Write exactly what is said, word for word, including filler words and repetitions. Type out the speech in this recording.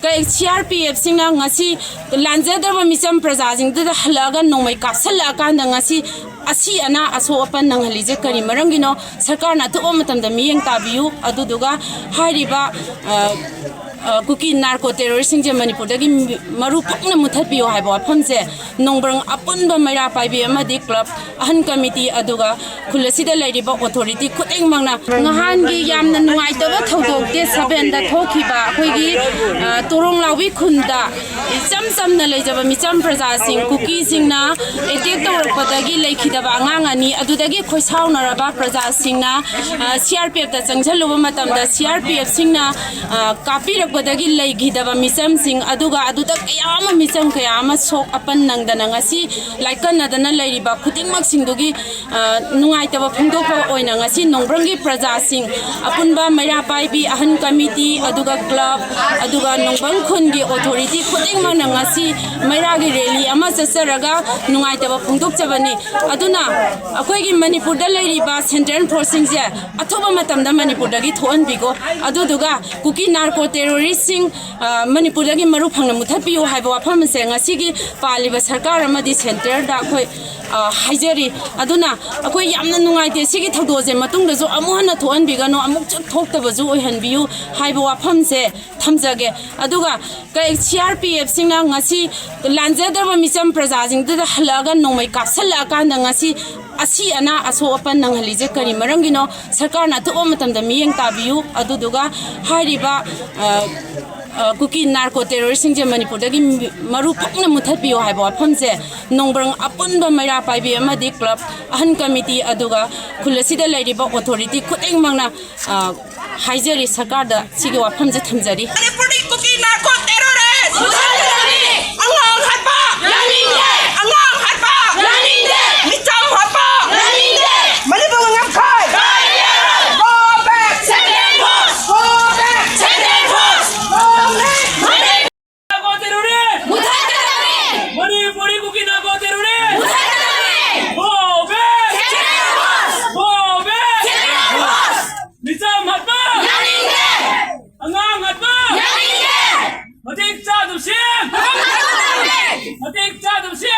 ꯀꯩ C R P ꯑꯦꯐꯁꯤꯡꯅ ꯉꯁꯤ ꯂꯥꯟꯖꯗ꯭ꯔꯕ ꯃꯤꯆꯝ ꯄ꯭ꯔꯖꯥꯁꯤꯡꯗꯨꯗ ꯍꯜꯂꯛꯑꯒ ꯅꯣꯡꯃꯩ ꯀꯥꯞꯁꯤꯜꯂꯛꯑꯀꯥꯟꯗ ꯉꯁꯤ ꯑꯁꯤ ꯑꯅꯥ ꯑꯁꯣꯛ ꯑꯄꯟ ꯅꯪꯍꯜꯂꯤꯁꯦ ꯀꯔꯤ ꯃꯔꯝꯒꯤꯅꯣ? ꯁꯔꯀꯥꯔꯅ ꯑꯊꯨꯕ ꯃꯇꯝꯗ ꯃꯤꯠꯌꯦꯡ ꯇꯥꯕꯤꯌꯨ, ꯑꯗꯨꯗꯨꯒ ꯍꯥꯏꯔꯤꯕ, ꯑ, ꯑ, ꯀꯨꯀꯤ ꯅꯥꯔꯀꯣ ꯇꯦꯔꯣꯔꯤꯁ꯭ꯠꯁꯤꯡꯁꯦ ꯃꯅꯤꯄꯨꯔꯗꯒꯤ ꯃꯔꯨ ꯐꯪꯅ ꯃꯨꯊꯠꯄꯤꯌꯨ ꯍꯥꯏꯕ ꯋꯥꯐꯝꯁꯦ ꯅꯣꯡꯕ꯭ꯔꯪ ꯑꯄꯨꯟꯕ ꯃꯩꯔꯥ ꯄꯥꯏꯕꯤ ꯑꯃꯗꯤ ꯀ꯭ꯂꯕ ꯑꯍꯟ ꯀꯃꯤꯇꯤ, ꯑꯗꯨꯒ ꯈꯨꯜ ꯑꯁꯤꯗ ꯂꯩꯔꯤꯕ ꯑꯣꯊꯣꯔꯤꯇꯤ ꯈꯨꯗꯤꯡꯃꯛꯅ ꯅꯍꯥꯟꯒꯤ ꯌꯥꯝꯅ ꯅꯨꯡꯉꯥꯏꯇꯕ ꯊꯧꯗꯣꯛ ꯗꯦꯠ ꯁꯚꯦꯟꯗ ꯊꯣꯛꯈꯤꯕ ꯑꯩꯈꯣꯏꯒꯤ, ꯑ, ꯇꯣꯔꯣꯡ ꯂꯥꯎꯕꯤ ꯈꯨꯟꯗ ꯏꯆꯝ ꯆꯝꯅ ꯂꯩꯖꯕ ꯃꯤꯆꯝ ꯄ꯭ꯔꯖꯥꯁꯤꯡ ꯀꯨꯀꯤꯁꯤꯡꯅ ꯑꯦꯇꯦꯛ ꯇꯧꯔꯛꯄꯗꯒꯤ ꯂꯩꯈꯤꯗꯕ ꯑꯉꯥꯡ ꯑꯅꯤ, ꯑꯗꯨꯗꯒꯤ ꯈꯣꯏꯁꯥꯎꯅꯔꯕ ꯄ꯭ꯔꯖꯥꯁꯤꯡꯅ, ꯑ, ꯁꯤ ꯑꯥꯔ ꯄꯤ ꯑꯦꯐꯇ ꯆꯪꯁꯤꯜꯂꯨꯕ ꯃꯇꯝꯗ ꯁꯤ ꯑꯥꯔ ꯄꯤ ꯑꯦꯐꯁꯤꯡꯅ, ꯑ, ꯀꯥꯞꯄꯤꯔꯛꯄꯗꯒꯤ ꯂꯩꯈꯤꯗꯕ ꯃꯤꯆꯝꯁꯤꯡ, ꯑꯗꯨꯒ ꯑꯗꯨꯗ ꯀꯌꯥ ꯑꯃ, ꯃꯤꯆꯝ ꯀꯌꯥ ꯑꯃ ꯁꯣꯛ ꯑꯄꯟ ꯅꯪꯗꯅ ꯉꯁꯤ ꯂꯥꯏꯀꯠꯅꯗꯅ ꯂꯩꯔꯤꯕ ꯈꯨꯗꯤꯡꯃꯛꯁꯤꯡꯗꯨꯒꯤ, ꯑ, ꯅꯨꯡꯉꯥꯏꯇꯕ ꯐꯣꯡꯗꯣꯛꯄ ꯑꯣꯏꯅ ꯉꯁꯤ ꯅꯣꯡꯕ꯭ꯔꯪꯒꯤ ꯄ꯭ꯔꯖꯥꯁꯤꯡ, ꯑꯄꯨꯟꯕ ꯃꯩꯔꯥ ꯄꯥꯏꯕꯤ, ꯑꯍꯟ ꯀꯃꯤꯇꯤ, ꯑꯗꯨꯒ ꯀ꯭ꯂꯕ, ꯑꯗꯨꯒ ꯅꯣꯡꯕ꯭ꯔꯪ ꯈꯨꯟꯒꯤ ꯑꯣꯊꯣꯔꯤꯇꯤ ꯈꯨꯗꯤꯡꯃꯛꯅ ꯉꯁꯤ ꯃꯩꯔꯥꯒꯤ ꯔꯦꯂꯤ ꯑꯃ ꯆꯠꯆꯔꯒ ꯅꯨꯡꯉꯥꯏꯇꯕ ꯐꯣꯡꯗꯣꯛꯆꯕꯅꯤ꯫ ꯑꯗꯨꯅ ꯑꯩꯈꯣꯏꯒꯤ ꯃꯅꯤꯄꯨꯔꯗ ꯂꯩꯔꯤꯕ ꯁꯦꯟꯇ꯭ꯔꯦꯜ ꯐꯣꯔꯁꯁꯤꯡꯁꯦ ꯑꯊꯨꯕ ꯃꯇꯝꯗ ꯃꯅꯤꯄꯨꯔꯗꯒꯤ ꯊꯣꯛꯍꯟꯕꯤꯈꯣ, ꯑꯗꯨꯗꯨꯒ ꯀꯨꯀꯤ ꯅꯥꯔꯀꯣ ꯇꯦꯔꯣꯔꯤꯁ꯭ꯠꯁꯤꯡ, ꯑ, ꯃꯅꯤꯄꯨꯔꯗꯒꯤ ꯃꯔꯨ ꯐꯪꯅ ꯃꯨꯊꯠꯄꯤꯌꯨ ꯍꯥꯏꯕ ꯋꯥꯐꯝ ꯑꯁꯦ ꯉꯁꯤꯒꯤ ꯄꯥꯜꯂꯤꯕ ꯁꯔꯀꯥꯔ ꯑꯃꯗꯤ ꯁꯦꯟꯇ꯭ꯔꯦꯜꯗ ꯑꯩꯈꯣꯏ, ꯑ, ꯍꯥꯏꯖꯔꯤ꯫ ꯑꯗꯨꯅ ꯑꯩꯈꯣꯏ ꯌꯥꯝꯅ ꯅꯨꯡꯉꯥꯏꯇꯦ꯫ ꯁꯤꯒꯤ ꯊꯧꯗꯣꯛꯁꯦ ꯃꯇꯨꯡꯗꯁꯨ ꯑꯃꯨꯛ ꯍꯟꯅ ꯊꯣꯛꯍꯟꯕꯤꯒꯅꯨ, ꯑꯃꯨꯛꯁꯨ ꯊꯣꯛꯇꯕꯁꯨ ꯑꯣꯏꯍꯟꯕꯤꯌꯨ ꯍꯥꯏꯕ ꯋꯥꯐꯝꯁꯦ ꯊꯝꯖꯒꯦ꯫ ꯑꯗꯨꯒ ꯀꯩ ꯁꯤ ꯑꯥꯔ ꯄꯤ ꯑꯦꯐꯁꯤꯡꯅ ꯉꯁꯤ ꯂꯥꯟꯖꯗ꯭ꯔꯕ ꯃꯤꯆꯝ ꯄ꯭ꯔꯖꯥꯁꯤꯡꯗꯨꯗ ꯍꯜꯂꯛꯑꯒ ꯅꯣꯡꯃꯩ ꯀꯥꯞꯁꯤꯜꯂꯛꯑꯀꯥꯟꯗ ꯉꯁꯤ ꯑꯁꯤ ꯑꯅꯥ ꯑꯁꯣꯛ ꯑꯄꯟ ꯅꯪꯍꯜꯂꯤꯁꯦ ꯀꯔꯤ ꯃꯔꯝꯒꯤꯅꯣ? ꯁꯔꯀꯥꯔꯅ ꯑꯊꯨꯕ ꯃꯇꯝꯗ ꯃꯤꯠꯌꯦꯡ ꯇꯥꯕꯤꯌꯨ, ꯑꯗꯨꯗꯨꯒ ꯍꯥꯏꯔꯤꯕ, ꯑ, ꯑ, ꯀꯨꯀꯤ ꯅꯥꯔꯀꯣ ꯇꯦꯔꯣꯔꯤꯁ꯭ꯠꯁꯤꯡꯁꯦ ꯃꯅꯤꯄꯨꯔꯗꯒꯤ ꯃꯔꯨ ꯐꯪꯅ ꯃꯨꯊꯠꯄꯤꯌꯨ ꯍꯥꯏꯕ ꯋꯥꯐꯝꯁꯦ ꯅꯣꯡꯕ꯭ꯔꯪ ꯑꯄꯨꯟꯕ ꯃꯩꯔꯥ ꯄꯥꯏꯕꯤ ꯑꯃꯗꯤ ꯀ꯭ꯂꯕ ꯑꯍꯟ ꯀꯃꯤꯇꯤ, ꯑꯗꯨꯒ ꯈꯨꯜ ꯑꯁꯤꯗ ꯂꯩꯔꯤꯕ ꯑꯣꯊꯣꯔꯤꯇꯤ ꯈꯨꯗꯤꯡꯃꯛꯅ, ꯑ, ꯍꯥꯏꯖꯔꯤ, ꯁꯔꯀꯥꯔꯗ ꯁꯤꯒꯤ ꯋꯥꯐꯝꯁꯦ ꯊꯝꯖꯔꯤ꯫ ꯃꯅꯤꯄꯨꯔꯗꯒꯤ ꯀꯨꯀꯤ ꯅꯥꯔꯀꯣ ꯇꯦꯔꯣꯔꯤꯁ꯭ꯠ ꯃꯨꯊꯠꯀꯗꯕꯅꯤ꯫ ꯑꯉꯥꯡ ꯍꯥꯠꯄ ꯌꯥꯅꯤꯡꯗꯦ꯫ ꯑꯉꯥꯡ ꯍꯥꯠꯄ ꯌꯥꯅꯤꯡꯗꯦ꯫ ꯃꯤꯆꯝ ꯍꯥꯠꯄ ꯌꯥꯅꯤꯡꯗꯦ꯫ ꯃꯅꯤꯄꯨꯔ ꯉꯝꯈꯩ ꯀꯥꯏꯔꯔꯣꯏ꯫ Go back! Central force! Go back! Central force! Go back! Narco terrorist! ꯃꯨꯊꯠꯀꯗꯕꯅꯤ! ꯃꯅꯤꯄꯨꯔꯤ ꯀꯨꯀꯤ ꯅꯥꯔꯀꯣ ꯇꯦꯔꯣꯔꯤꯁ꯭ꯠ! ꯃꯨꯊꯠꯀꯗꯕꯅꯤ! Go back! Central force! Go back! Central force! ꯃꯤꯆꯝ ꯍꯥꯠꯄ! ꯌꯥꯅꯤꯡꯗꯦ! ꯑꯉꯥꯡ ꯍꯥꯠꯄ! ꯌꯥꯅꯤꯡꯗꯦ! ꯌꯥꯗꯕꯁꯤ